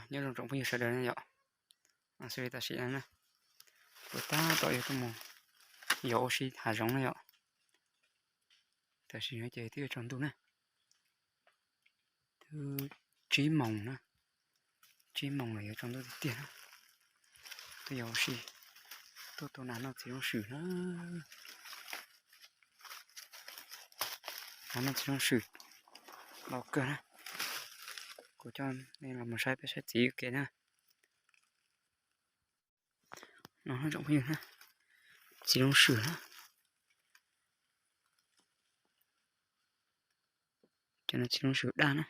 Nyob zoo tsoom phooj ywg sawv daws na yom. Xws li tam sim no na, kuv tab tom yuav tuaj mus yos ua si hav zoov na yom. Tam sim no ces twb yuav tsaus ntuj na, twb tsib moos na, tsib moos lawm yuav tsaus ntuj tiag tiag na. Tuaj yos ua si, tuaj tua nas noj txiv loob swm na. Nas noj txiv loob swm los kawg na. Kuv coj nej los mus saib peb saib txiv ua ke na. No tsoom phooj ywg na, txiv loob swm na. Cov no txiv loob swm daj na.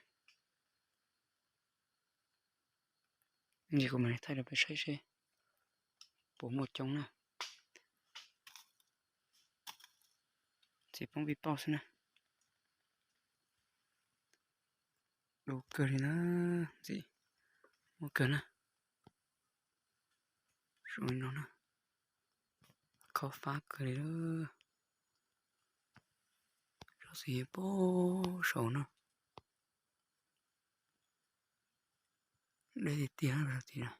Ib ntsis kuv mam li thaij rau peb saib seb puas muaj coob na. Txiv poob pij pauj xwb na. Dub kawg li na, ntxim muaj kawg na. Zoo li no na, khaub fab kawg li lawm. Tsob txiv puag saud na, deb tiag tiag na.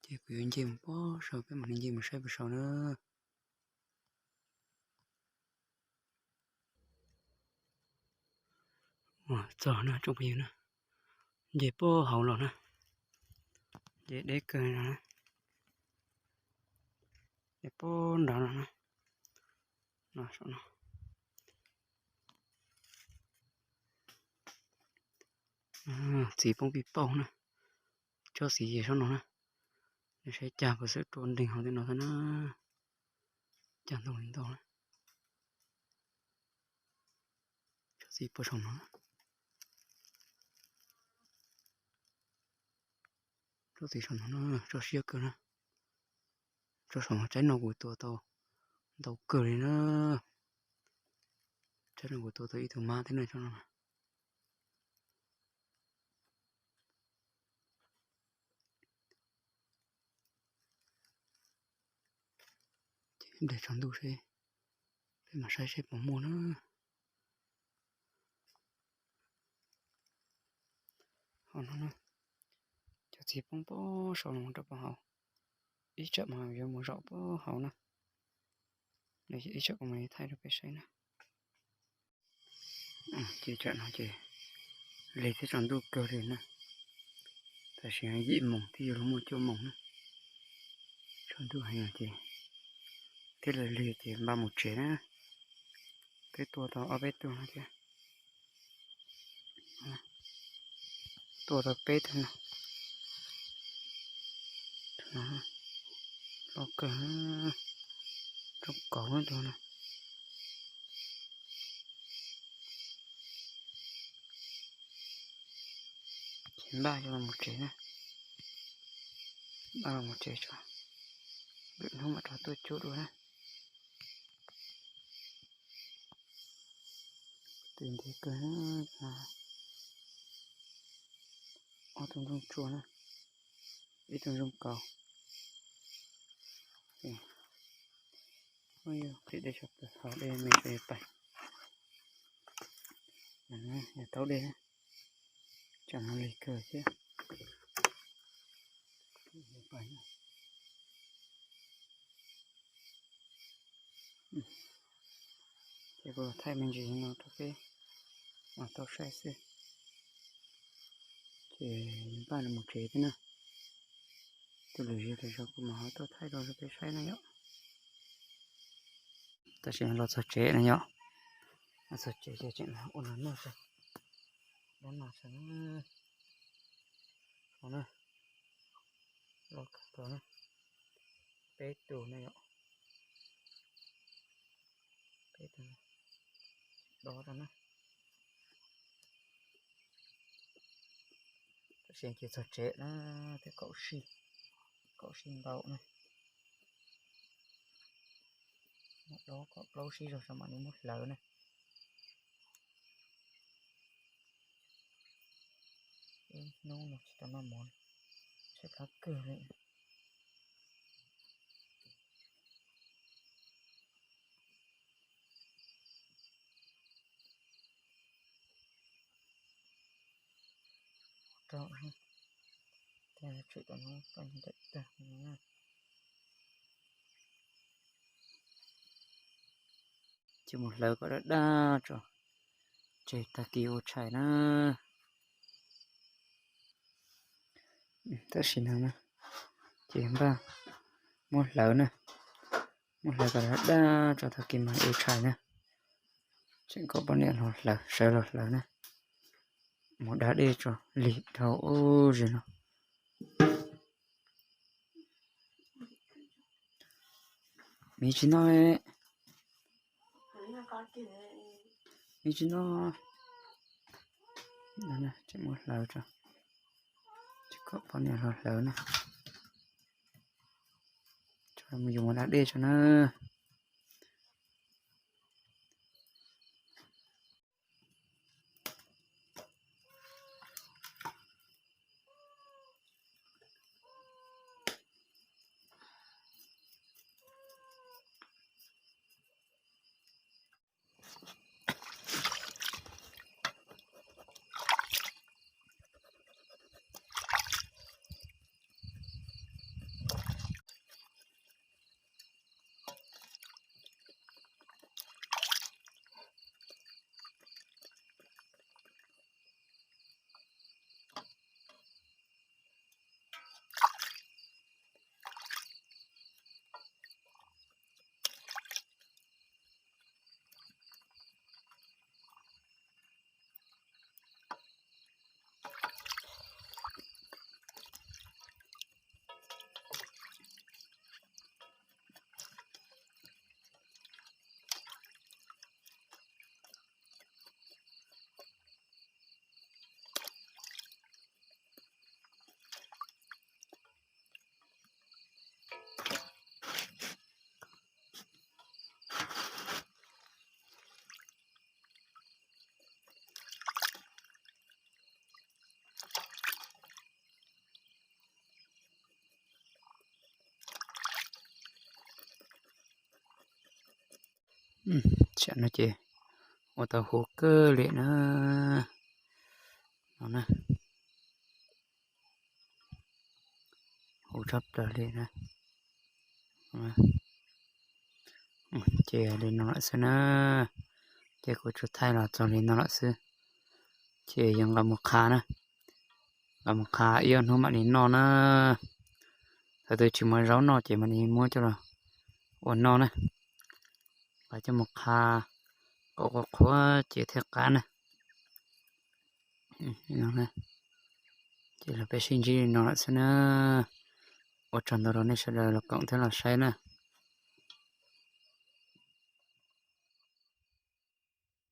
Ces kuv yuav nce mus puag saud, peb mam li nce mus saib puag saud na. Txog na tsoom phooj ywg na, nce puag hauv los na, nce deb kawg no na, nce puag nrad no na, no saum no. Txiv poob pij pauj na, tsob txiv ces saum no na, saib cag puas xwb rua nreeg hauv tej no xwb na, cag ntau li ntau na. Tsob txiv puag saum no, tsob txiv saum no na, tsob siab kawg na. Tsob saum no tsaib no kuv tua tau ntau kawg li na. Tsaib no kuv tua tau ib tug mab thiab na tsob no. Ces nres tsaus ntuj seb, peb mam saib seb puas muaj na. Hauv no na, cov txiv poob puag saud los rau puag hauv, ib tsam mas yuav mus zaum puag hauv na. Ib tsam kuv mam li thaij rau peb saib na. Ces tsam no ces lig thiab tsaus ntuj kawg li na. Tam sim no yim moos twb yuav luag muaj cuaj moos na. Tsaus ntuj heev ces thiab lig lig ces npaj mus tsev na. Peb tua tau ob peb tug no thiab. Tua tau peb tug no. Loj kawg, rooj kauv tus no. Ces npaj coj los mus tsev na. Npaj los mus tsev tso, lwm hnub mam rov tuaj cuab dua na. Tis ntev kawg, ob tug ntsooj tsua na, ib tug ntsooj kaus. Qhib dej tso pw, haus dej me tso pais. Yog taub dej, tsam no lig kawg thiab. Ces kuv thaij me ntsis no rau peb mam tau saib xwb. Ces npaj los mus tsev thiab na. Tus lwm zaus kuv mam ho tuaj thaij rau peb saib na yom. Tam sim no los txog tsev na yom. Los txog tsev ces tseem ua no noj tso. Dab no tso na. Loj kawg na. Peb tus na yom. Peb tus dob rau na. Tam sim ces txog tsev na, twb kaum sij, kaum sij nkaus na. Muab dob kom plaub sib zog tso mam li muab hlawv na. Ib hnub no tsis tau noj mov, tshaib plab kawg li. Tau, tshwm tom no koj nrhiav tag no na. Ces mus hlawv kom daj daj tso, tseg tag kis ua tshais na. Tam sim no na, ces npaj muab hlawv na, muab hlawv kom daj daj tso tag kis mam ua tshais na. Tseem kom poj niam los hlawv, sawv los hlawv na. Mus da dej tso, lig dhau ub zig no. Miv tsis noj, miv tsis noj. Tseem muab hlawv tso, tsis kom poj niam los hlawv na. Mus yus mus da dej tso na. Tsam no ces ua tau huv kawg li na. No na, huv tshaj plaws li na. Ces li no lawm xwb na, ces kuv tsuas thaij los txog li no lawm xwb. Ces yuav nqa mus qha na, nqa mus qha ib ob hnub mam li noj na. Thaum twg tsis muaj zaub noj ces mam li muab coj los ua noj na. Nqa coj mus qha kom qhuav qhuav ces thiaj qab na. Ces los peb sib ntsib li no lawm xwb na. Ua tsaug ntau rau nej sawv daws los koom thiab los saib na.